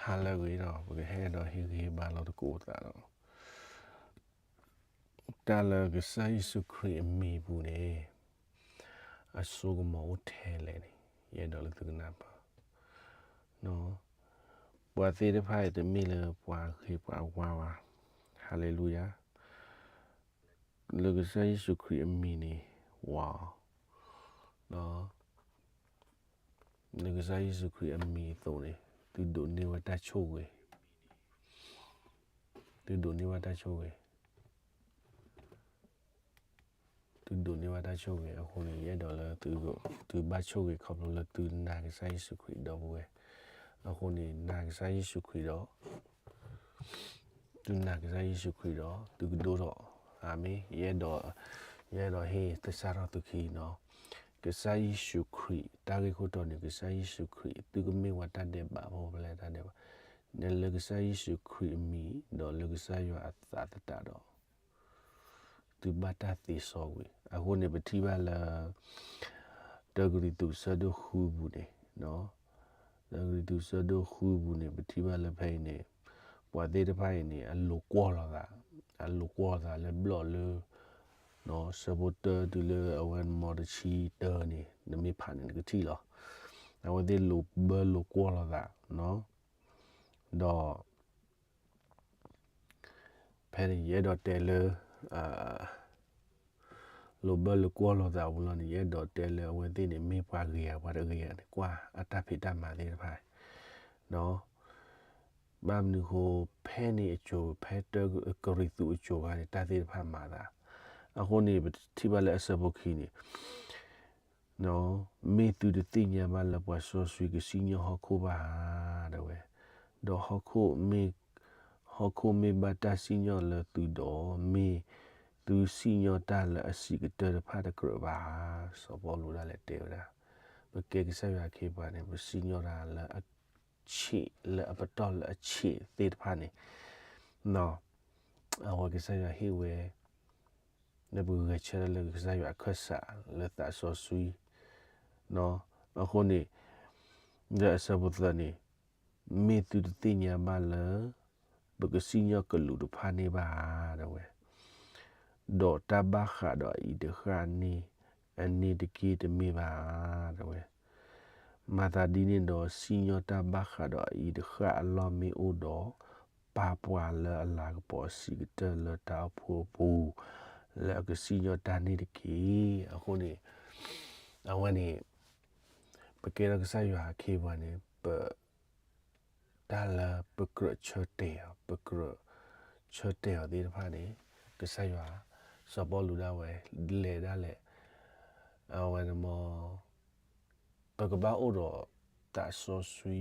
ဟါလၢအဂ့ၤဒီး ပကဟဲဒီးဟ့ၣ်ဂံၢ်ဟ့ၣ်ဘါလိာ်သကိးသးဒီး တၢ်လၢကစၢ်ယ့ၣ်ၡူးခရံာ်အမံၤပူၤန့ၣ် အစိကမီၤအိၣ်ထဲလဲၣ်န့ၣ် ယအဲၣ်ဒိးလၢသုကနၢ်ပၢၢ်. ပှၤသ့ၣ်တဖၣ်အံၤတမ့ၢ်လၢပှၤဂ့ၤပှၤဝါဘၣ်. ဟါလ့လူယၤ. လၢကစၢ်ယ့ၣ်ၡူးခရံာ်အမံၤန့ၣ် ဝါအီၤ, လၢကစၢ်ယ့ၣ်ၡူးခရံာ်အမံၤအသိးန့ၣ် သုဒိးန့ၢ်ဝဲတၢ်ဆိၣ်ဂ့ၤ, သုဒိးန့ၢ်ဝဲတၢ်ဆိၣ်ဂ့ၤ, သုဒိးန့ၢ်ဝဲတၢ်ဆိၣ်ဂ့ၤအဃိန့ၣ် ယအဲၣ်ဒိးလၢ သုဘၣ်ဆိၣ်ဂ့ၤခီဖျိလၢသုနာ်ကစၢ်ယ့ၣ်ၡူးခရံာ်ဒီပုၢ်ဝဲၢ်, အဃိန့ၣ် နာ်ကစၢ်ယ့ၣ်ၡူးခရံာ်ဒီး သုနာ်ကစၢ်ယ့ၣ်ၡူးခရံာ်ဒီး သုကဒိၣ်ထီၣ်, အၤမ့ၣ်, ယအဲၣ်ဒိး, ယအဲၣ်ဒိးဟ့ၣ်သဆၣ်ထီၣ်သုခံနီၤ, ကစၢ်ယ့ၣ်ၡူးခရံာ် တၢ်ဂ့ၢ်ခိၣ်တီန့ၣ် ကစၢ်ယ့ၣ်ၡူးခရံာ် သုကမ့ၢ်ပှၤတၢ်ဒဲးဘးဖိဖဲလဲၣ်တၢ်ဒဲးဘး, လၢကစၢ်ယ့ၣ်ၡူးခရံာ်အမံၤ ဒီးလၢကစၢ်ယွၤအသးသတးဒီး သုဘၣ်တၢ်သ့စီကွံာ်. အဃိန့ၣ် ပထံၣ်ဘၣ်လၢ တၢကရံၣ်သူးဆၢဒိၣ်ဃုပူၤန့ၣ်, တၢကရံၣ်သူးဆၢဒိၣ်ဃုပူၤန့ၣ် ပထံၣ်ဘၣ်လၢဖဲအံၤန့ၣ် ပှၤသ့ၣ်တဖၣ်အံၤန့ၣ် အလိာ်ကွီၢ်လိာ်သး, အလိာ်ကွီၢ်လိာ်သးလၢဘျီၣ်လၢ ဆၢဖိတၢတုၤလၢအဝဲမီတဆံတၢန့ၣ် နမ့ၢ်ဖးန့ၣ်နကထံၣ်လီၤ. အဝဲသ့ၣ်လိာ်ဘၢလိာ်ကွီၢ်လိာ်သး, ဒီး ဖဲန့ၣ် ယအဲၣ်ဒိးတဲလၢ လိာ်ဘၢလိာ်ကွီၢ်လိာ်သးဝံၤလီၤန့ၣ် ယအဲၣ်ဒိးတဲလၢအဝဲသ့ၣ်န့ၣ် မ့ၢ်ပှၤဂ့ၤဧါ ပှၤတဂ့ၤဧါန့ၣ် ကွၢ်အတၢ်ဖံးတၢ်မၤသ့ၣ်တဖၣ်, ဘၣ်မနုၤဃိ ဖဲန့ၣ်အစိၤ ဖဲတၢကရံၣ်သူးအစိၤခါန့ၣ် တၢ်သ့ၣ်တဖၣ်မၤသး, အဃိန့ၣ် ပထံၣ်ဘၣ်လၢအဆၢဖိခံန့ၣ် မ့ၢ်သုတသ့ၣ်ညါဘၣ်လၢပှၤစီဆှံကစံၣ်ညီၣ်ဟီၣ်ခိၣ်ဘၣ်ဧါ တဲဝဲ, ဒီးဟီၣ်ခိၣ်မ့ၢ်, ဟီၣ်ခိၣ်မ့ၢ်ဘၣ်တၢ်စံၣ်ညီၣ်လၢသုဒီး မ့ၢ်သုစံၣ်ညီၣ်တၢ်လၢအဆံးကတၢၢ်တဖၣ်တကြၢးဘၣ်ဧါ. စီၤပီလူးဒၣ်လဲာ်တဲဝဲဒၣ် ပကဲကစၢ်ယွၤအခ့အပှၤန့ၣ် ပစံၣ်ညီၣ်တၢ်လၢအဆံး လၢအပတီၢ်လၢအဆံးသ့ၣ်တဖၣ်န့ၣ် အဝဲကစၢ်ယွၤဟ့ၣ်ဝဲ လၢပဂဲၤဆၢထၢၣ်လၢကစၢ်ယွၤအခၢၣ်စးလၢသးစီဆှံ, အဃိန့ၣ် လၢအဆၢဖိသၢန့ၣ် မ့ၢ်သုတသ့ၣ်ညါဘၣ်လၢ ပကစံၣ်ညီၣ်ကလူးတဖၣ်န့ၣ်ဘၣ်ဧါ တဲဝဲ, ဒီးတၢ်ဘၣ်ဃးဒီးအအံၤတဃၣ်န့ၣ် အန့ၣ်တက့ၢ်တမ့ၢ်ဘၣ်ဧါ တဲဝဲ. မၤသးဒ်န့ၣ်ဒီး စံၣ်ညီၣ်တၢ်ဘၣ်ဃးဒီးအအံၤတဃၣ်အလီၢ်မ့ၢ်အိၣ်ဒီး ပာ်ပှၤလၢအလၤကပီၤအဆံးကတၢၢ်လၢတၢ်အိၣ်ဖှိၣ်အပူၤ လၢအကစံၣ်ညီၣ်တၢ်န့ၣ်တက့ၢ်. အဃိန့ၣ် အဝဲန့ၣ် ပကဲထီၣ်ကစၢ်ယွၤအခ့အပှၤန့ၣ် ပ တၢ်လၢပကြၢးဆၢတဲာ်အီၤ, ပကြၢးဆၢတဲာ်အီၤသ့ၣ်တဖၣ်န့ၣ် ကစၢ်ယွၤ စီၤပီလူးဒၣ်ဝဲ လဲၤဒၣ်လဲာ် အဝဲန့ၣ်မ့ၢ် ပကဘၣ်အိၣ်ဒီးသးစီဆှံ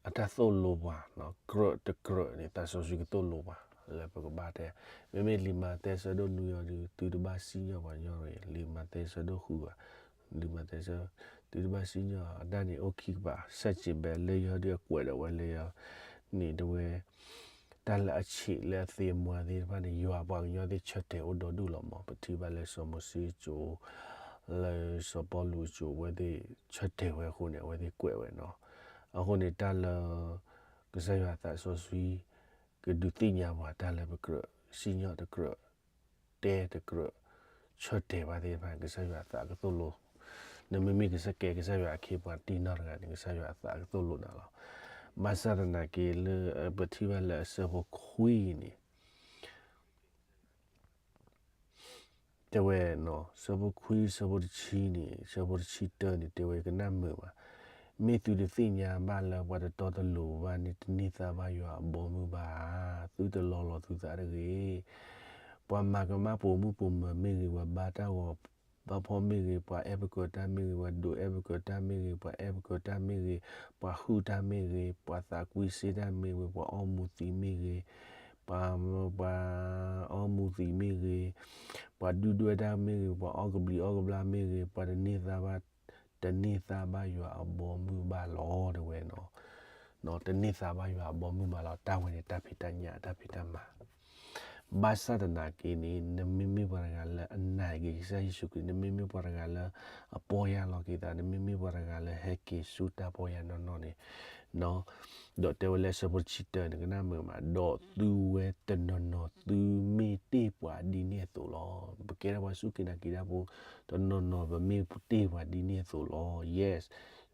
အတၢ်သိၣ်လိပှၤ, ကြၢးတကြၢးန့ၣ် သးစီဆှံကသိၣ်လိပှၤ လၢပကဘၣ်တဲ, မ့မ့ၢ်လံာ်မးသဲဆၢဒိၣ်နွံအံၤဒီး သုတဘၣ်စံၣ်ညီၣ်ပှၤကညီတဂ့ၤ, လံာ်မးသဲဆၢဒိၣ်ဃုဘၣ်, လံာ်မးသဲဆၢ, သုတဘၣ်စံၣ်ညီၣ်အတၢ်န့ၣ် အိၣ်ခံကပၤ ဆဲးစံးဘဲလၢယဟီဒ်အကွဲးဒီးဝဲလၢယ န့ၣ်တဝဲ တၢ်လၢအဆံးလၢအသ့အမွှၤသ့ၣ်တဖၣ်န့ၣ် ယွၤပှၤကညီသ့ၣ်ဆၢတဲာ်အိၣ်ဒီဒူၣ်လီၤမး. ပထံၣ်ဘၣ်လၢစီၤမိၤၡ့အစိၤ, လၢစီၤပီလူးအစိၤ အဝဲသ့ၣ်ဆၢတဲာ်ဝဲအဃိန့ၣ် အဝဲသ့ၣ်ကွဲးဝဲနီၤ. အဃိန့ၣ် တၢ်လၢ ကစၢ်ယွၤသးစီဆှံ ကဒုးသ့ၣ်ညါပှၤတၢ်လၢပကြၢးစံၣ်ညီၣ်တကြၢး တဲတကြၢး ဆၢတဲာ်ဘၣ်သ့ၣ်တဖၣ်န့ၣ် ကစၢ်ယွၤအသးကသိၣ်လိ, နမ့မ့ၢ်ကစၢ်ကဲကစၢ်ယွၤအခ့အပှၤတံၢ်နီၢ်တဂၤန့ၣ် ကစၢ်ယွၤအသးကသိၣ်လိနၤလီၤ. ဘၣ်ဆၣ်သနာ်က့လၢ ပထံၣ်ဘၣ်လၢအဆၢဖိခွံန့ၣ် တဲဝဲနီၤ, ဆၢဖိခွံ ဆၢဖိတဆံန့ၣ် ဆၢဖိတဆံတၢန့ၣ် တဲဝဲကနၣ်မုာ်ဘၣ်. မ့ၢ်သုတသ့ၣ်ညါဘၣ်လၢပှၤတတီတလိၤဘၣ်န့ၣ် တန့ၢ်သါဘၣ်ယွၤအဘီမုၢ်ဘၣ်ဧါ. သုတလီလီၤသုသးတဂ့ၤ. ပှၤမၤကမၣ်ပိာ်မုၣ်ပိာ်မၢၤမ့ၢ်ဂ့ၤ, ပှၤဘါတၢ်ဂီၤဘါဖီၣ်မ့ၢ်ဂ့ၤ, ပှၤအဲၣ်ပကၢၤတၢ်မ့ၢ်ဂ့ၤ, ပှၤဒိးအဲၣ်ပကၢၤတၢ်မ့ၢ်ဂ့ၤ, ပှၤအဲၣ်ပကၢၤတၢ်မ့ၢ်ဂ့ၤ, ပှၤဟုၣ်တၢ်မ့ၢ်ဂ့ၤ, ပှၤသးကွံစ့တၢ်မ့ၢ်ဂ့ၤ, ပှၤအီမူၤသံးမ့ၢ်ဂ့ၤ, ပှၤ, ပှၤအီမူၤသံးမ့ၢ်ဂ့ၤ, ပှၤဒုၣ်ဒွဲၣ်တၢ်မ့ၢ်ဂ့ၤ, ပှၤအီၣ်ကဘျံးအီၣ်ကဘျၣ်မ့ၢ်ဂ့ၤ, ပှၤတန့ၢ်သါဘၣ်, တန့ၢ်သါဘၣ်ယွၤအဘီမုၢ်ဘၣ်လီၤ တဲဝဲနီၤ. တန့ၢ်သါဘၣ်ယွၤအဘီမုၢ်ဘၣ်လီၤ. တၢ်ဝဲန့ၣ် တၢ်ဖံးတၢ်ညၣ် တၢ်ဖံးတၢ်မၤ ဘၣ်ဆၣ်သနာ်က့န့ၣ် နမ့မ့ၢ်ပှၤတဂၤလၢအနာ်က့ၤကစၢ်ယ့ၣ်ၡူးခရံာ်, နမ့မ့ၢ်ပှၤတဂၤလၢအပီၢ်ယၢ်လီၤက့ၤသး, နမ့မ့ၢ်ပှၤတဂၤလၢဟဲက့ၤဆူတၢ်ပီၢ်ယၢ်နီၢ်နီၢ်န့ၣ်, ဒီးတဲဝဲလၢအဆၢဖိတဆံတၢန့ၣ် ကနၣ်မုာ်မး, ဒီးသုဝဲတနီၤနီၤ သုမ့ၢ်တ့ၢ်ပှၤဒ်န့ၣ်အသိးလီၤ. ပကဲထီၣ်ပှၤစူၢ်က့ၤနာ်က့ၤတၢ်ဖိ တနီၤနီၤ ပမ့ၢ်တ့ၢ်ပှၤဒ်န့ၣ်အသိးလီၤ. Yes,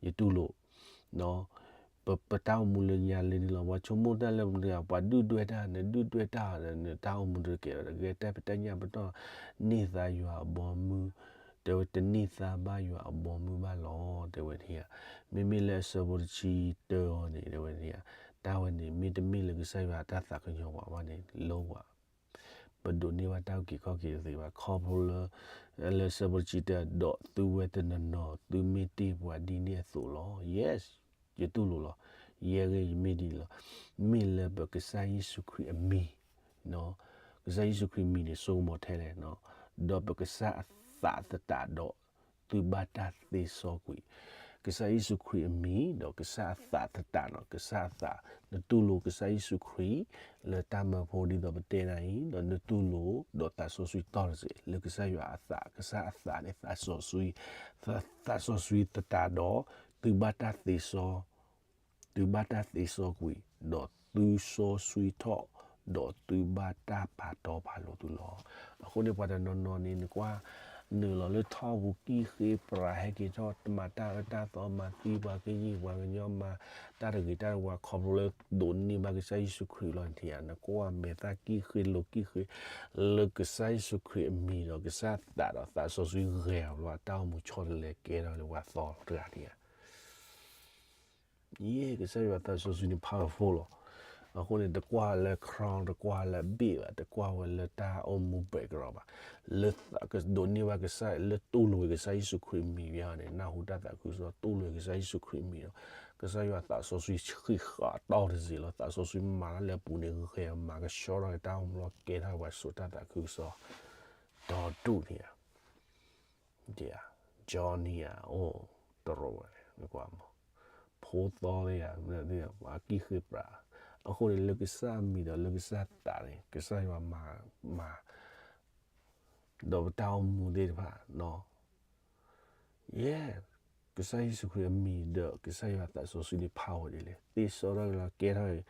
ယတူၢ်လိာ် ပ ပတၢ်အိၣ်မူလၢညါလၢန့ၣ်လီၤ. ပှၤဆိကမိၣ်တၢ်လၢ ပှၤဒုၣ်ဒွဲၣ်တၢ်, နဒုၣ်ဒွဲၣ်တၢ်ဒီး နတၢ်အိၣ်မူတကဲဒီး တဂဲၤတၢ်ဖံးတၢ်ညၣ်ပတီၢ်, န့ၢ်သါယွၤအဘီမုၢ်, တဲဝဲတန့ၢ်သါဘၣ်ယွၤအဘီမုၢ်ဘၣ်လီၤ. တဲဝဲန့ၣ်ဧါ. မ့မ့ၢ်လၢအဆၢဖိတဆံတၢအီၤန့ၣ် တဲဝဲန့ၣ်ဧါ, တၢ်ဝဲန့ၣ် မ့တမ့ၢ်လၢကစၢ်ယွၤအတၢ်သးကညီၤပှၤဘၣ်န့ၣ် လၢပှၤ ပဒိးန့ၢ်ဘၣ်တၢ်အုၣ်က့ၤခီၣ်က့ၤတသ့ဘၣ်. ခီဖျိလၢ လၢဆၢဖိတဆံတၢ ဒီးသုဝဲတနီၤနီၤ သုမ့ၢ်တ့ၢ်ပှၤဒ်န့ၣ်အသိးလီၤ. Yes, ယတူၢ်လိာ်လီၤ. ယဲဂ့ၤယမ့ၢ်ဒ်န့ၣ်လီၤ. မ့ၢ်လၢပကစၢ်ယ့ၣ်ၡူးခရံာ်အမံၤ, ကစၢ်ယ့ၣ်ၡူးခရံာ်မံၤန့ၣ် စိကမီၤထဲလဲၣ်, ဒီးပကစၢ်အသးသတးဒီး သုဘၣ်တၢ်သ့စီကွံာ် ကစၢ်ယ့ၣ်ၡူးခရံာ်အမံၤ ဒီးကစၢ်အသးသတးနီၤ, ကစၢ်အသး, နတူၢ်လိာ်ကစၢ်ယ့ၣ်ၡူးခရံာ် လၢတၢ်မၢဖိဒ်သိးပတဲနၤအံၤ, ဒီးနတူၢ်လိာ် ဒီးသးစီဆှံတီၢ်တစ့ၢ် လၢကစၢ်ယွၤအသး, ကစၢ်အသးန့ၣ် သးစီဆှံ, သးစီဆှံသတးဒီး သုဘၣ်တၢ်သ့စီ သုဘၣ်တၢ်သ့စီကွံာ်, ဒီးသုစီဆှံထီၣ်, ဒီးသုဘၣ်တၢ်ပာ်တီပာ်လိၤသုလီၤ. အဃိန့ၣ် ပှၤတနီၤနီၤန့ၣ် နကွၢ်နုာ်လီၤလၢထီၣ်ပူၤ ကံၣ်ဃ့ပြး ဟဲက့ၤထီၣ် မၤတၢ်အၢတၢ်သီ မၤသံပှၤကယံာ်ပှၤကညီ မၤတၢ်တဂ့ၤတၢ်တဝါ ခီဖျိလၢဒိးန့ၢ်ဘၣ်ကစၢ်ယ့ၣ်ၡူးခရံာ်လီၤန့ၣ်ဧါ. နကွၢ်မဲာ်သၣ်ကံၣ်ဃ့လိၤကံၣ်ဃ့ လၢကစၢ်ယ့ၣ်ၡူးခရံာ်အမံၤဒီး ကစၢ်သးဒီး သးစီဆှံဂဲၤအီၤလီၤ အတၢ်အိၣ်မူဆီတလဲကဲထီၣ်လၢပှၤသီလီၤတဂၤန့ၣ်ဧါ. ယဲ ကစၢ်ယွၤသးစီဆှံန့ၣ် powerful လီၤ. အဃိန့ၣ် တကွၢ်လၢ crown တကွၢ်လၢအဘ့ၣ်ဘၣ်, တကွၢ်ဝဲလၢတၢ်အိၣ်မူ background ဘၣ်. လၢသးကဒိးန့ၢ်ဘၣ်ကစၢ် လၢတူၢ်လိာ်က့ၤကစၢ်ယ့ၣ်ၡူးခရံာ်မံၤဘၣ်န့ၣ် နၢ်ဟူတၢ်သးခုကစီၣ် တူၢ်လိာ်က့ၤကစၢ်ယ့ၣ်ၡူးခရံာ်မံၤဒီး ကစၢ်ယွၤသးစီဆှံဃံးဃာ်တီၢ်တစ့ၢ်လီၤ. သးစီဆှံမၤတၢ်လၢအပူၤန့ၣ် ဂဲၤမၤကဆှီထီၣ်က့ၤတၢ်အိၣ်မူလီၤ ကဲထီၣ်ပှၤစိာ်တၢ်သးခုကစီၣ် ဒီဒူၣ်န့ၣ်ဧါ. ယဲ Johnny ဧါ အိၣ်တရူးဝဲ နကွၢ်မး ဖိသီသ့ၣ်ဧါ မနုၤသ့ၣ်ဧါ ပှၤကံၣ်ဃ့ပြး. အဃိန့ၣ် လၢကစၢ်အမံၤဒီးလၢကစၢ်သးန့ၣ် ကစၢ်ယွၤမၤ မၤ ဒီးပတၢ်အိၣ်မူသ့ၣ်တဖၣ်နီၤ ယဲ ကစၢ်ယ့ၣ်ၡူးခရံာ်အမံၤဒီး ကစၢ်ယွၤသးစီဆှံန့ၣ် power ဒ်လဲၣ် သ့စီထီၣ်က့ၤလီၤ ကဲထီၣ်က့ၤ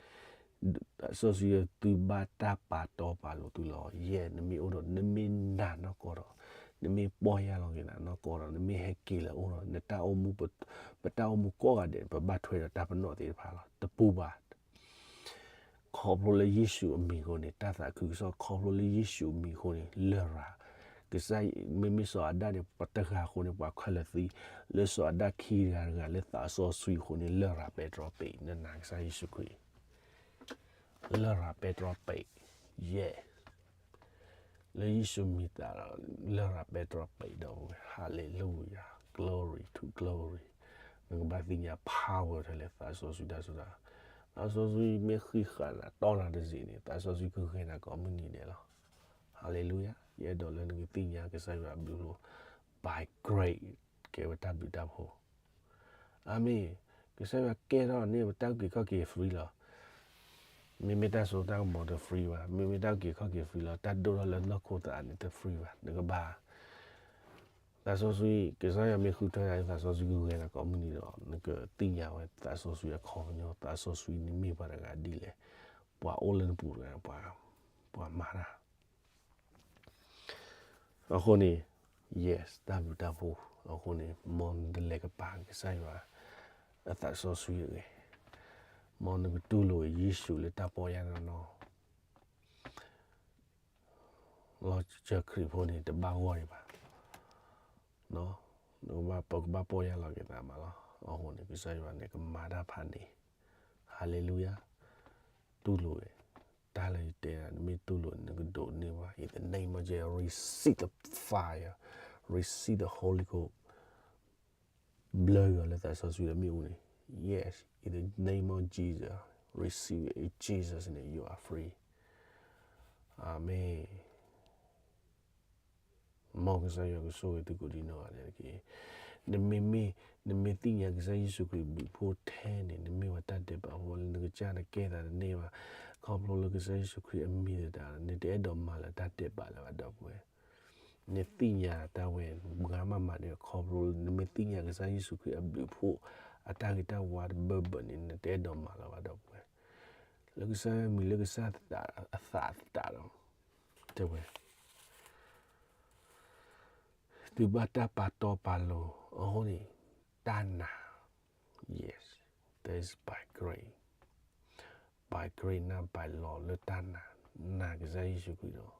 သးစီဆှံ သုဘၣ်တၢ်ပာ်တီပာ်လိၤသုလီၤ. ယဲ နမ့ၢ်အိၣ်ဒီး နမ့ၢ်နာ်နီၢ်ကီၢ်ဒီး နမ့ၢ်ပီၢ်ယၢ်လီၤက့ၤနၤနီၢ်ကီၢ်ဒီး နမ့ၢ်ဟဲက့ၤလၢအအိၣ်ဒီး နတၢ်အိၣ်မူ ပတၢ်အိၣ်မူကိးဂၤဒဲး ပဘၣ်ထွဲဒီးတၢ်ပနီၣ်သ့ၣ်တဖၣ်လီၤ. တပူၤဘၣ် ခီဖျိလၢယ့ၣ်ၡူးအမံၤအဃိန့ၣ် တၢ်သးခုကစီၣ် ခီဖျိလၢယ့ၣ်ၡူးအမံၤအဃိန့ၣ် လရာ် ကစၢ် မ့မ့ၢ်စီၤအၤဒၣ်န့ၣ် ပှၤတဂၤအဃိန့ၣ် ပှၤခဲလၢာ်သံ လၢစီၤအၤဒၣ်ခံဂၤတဂၤလၢသးစီဆှံအဃိန့ၣ် လရာ်ပဲတြီပံး နနာ်ကစၢ်ယ့ၣ်ၡူးခရံာ် လရာ်ပဲတြီပံး ယဲ လၢယ့ၣ်ၡူးမံၤသးဒီး လရာ်ပဲတြီပံးဒီးဝဲ hallelujah, glory to glory. နကဘၣ်သ့ၣ်ညါ power ထဲလဲၣ် သးစီဆှံတၢ်စိတၢ် သးစီဆှံမ့ၢ်ဃံးဃာ်နၤ တီၢ်နၤတစ့ၢ်န့ၣ် သးစီဆှံကဂဲၤနၤကိးမုၢ်နံၤဒဲးလီၤ. Hallelujah. ယအဲၣ်ဒိးလၢနကသ့ၣ်ညါကစၢ်ယွၤအဘျုးအဖှိၣ် by grace ကဲဝဲတၢ်ဘျုးတၢ်ဖှိၣ် အၤမ့ၣ်. ကစၢ်ယွၤကဲထီၣ်န့ၢ်ပတၢ်အုၣ်က့ၤခီၣ်က့ၤ free လီၤ. မ့မ့ၢ်တၢ်စိတၢ်ကမီၤတ free ဘၣ်, မ့မ့ၢ်တၢ်အုၣ်က့ၤခီၣ်က့ၤ free လီၤ. တၢ်ဒိၣ်ထီၣ်လၢနီၢ်ခိသးန့ၣ်တ free ဘၣ်. နကဘၣ် သးစီဆှံ ကစၢ်ယွၤမ့ၢ်ဃုထၢနၤ သးစီဆှံကဂဲၤနၤကိးမုၢ်နံၤဒီး နကသ့ၣ်ညါဝဲ သးစီဆှံအခီပညီ သးစီဆှံန့ၣ်မ့ၢ်ပှၤတဂၤဒ်လဲၣ်, ပှၤအိၣ်လၢနပူၤတဂၤ ပှၤမၤတၢ် အဃိန့ၣ် yes တၢ်ဘျုးတၢ်ဖှိၣ် အဃိန့ၣ် မ်နတလဲၤကပၤကစၢ်ယွၤ အသးစီဆှံအဂ့ၢ်, မ်နကတူၢ်လိာ်ယ့ၣ်ၡူးလၢတၢ်ပီၢ်ယၢ်နီၢ်နီၢ် လီၤစၢၤခရံာ်ဖိန့ၣ် တဘၣ်ဂီၢ်ဒံးဘၣ်. ပကဘၣ်ပီၢ်ယၢ်လီၤက့ၤသးမးလီၤ. အဃိန့ၣ် ကစၢ်ယွၤန့ၣ် ကမၤတၢ်ဖးန့ၣ်, hallelujah, တူၢ်လိာ်ဝဲ, တၢ်လၢယတဲဒၣ် နမ့ၢ်တူၢ်လိာ်န့ၣ် နကဒိးန့ၢ်ဘၣ် in the name of Jesus, receive the fire, receive the Holy Ghost, ဘျၢယွၤလၢသးစီဆှံလၢမ့ၣ်အူန့ၣ်, yes, in the name of Jesus, receive it in Jesus' name, you are free. အၤမ့ၣ်. မ်ကစၢ်ယွၤကဆိၣ်ဂ့ၤသုကိးဒံနီၢ်ဂၤဒဲးတက့ၢ်. နမ့မ့ၢ် နမ့ၢ်သ့ၣ်ညါကစၢ်ယ့ၣ်ၡူးခရံာ်အဘျုးအဖှိၣ်ထဲန့ၣ် နမ့ၢ်ဝဲတၢ်ဒဲးဘးဖိလၢနကစၢ်နကဲသးတန့ၢ်ဘၣ်, ခီဖျိလၢကစၢ်ယ့ၣ်ၡူးခရံာ်အမံၤသတးဒီး နတအဲၣ်ဒိးမၤလၢတၢ်ဒဲးဘးလၢၤဘၣ်ဒီပုၢ်ဝဲၢ်. နသ့ၣ်ညါတၢ်ဝဲ မုၢ်ဂၤမးမးဒီး ခီဖျိလၢနမ့ၢ်သ့ၣ်ညါကစၢ်ယ့ၣ်ၡူးခရံာ်အဘျုးအဖှိၣ် အတၢ်ဂ့ၤတၢ်ဝါတဘၢဘၢန့ၣ် နတအဲၣ်ဒိးမၤလၢၤဘၣ်ဒီပုၢ်ဝဲၢ်. လၢကစၢ်မံၤလၢကစၢ်အသးအသးဒီး တဲဝဲ သုဘၣ်တၢ်ပာ်တီပာ်လိၤအဃိန့ၣ် တၢ်နာ် yes, that is by grace, by grace not by law လၢတၢ်နာ်, နာ်ကစၢ်ယ့ၣ်ၡူးခရံာ်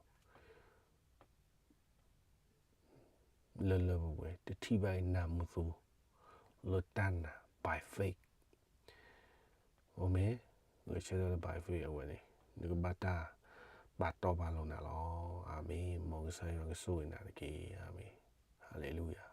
ဒီး လၢလၢပှဲၤပှဲၤ တထံၣ်ဘၣ်အံၤနၢ်မူသူ လၢတၢ်နာ် by faith. အၤမ့ၣ်. ဂဲၤဆၢထၢၣ်လၢ by faith အဝဲန့ၣ် နကဘၣ်တၢ်ပာ်တီပာ်လိၤနၤလီၤ. အၤမ့ၣ်. မ်ကစၢ်ယွၤကဆိၣ်ဂ့ၤနၤတက့ၢ်. အၤမ့ၣ်. Hallelujah.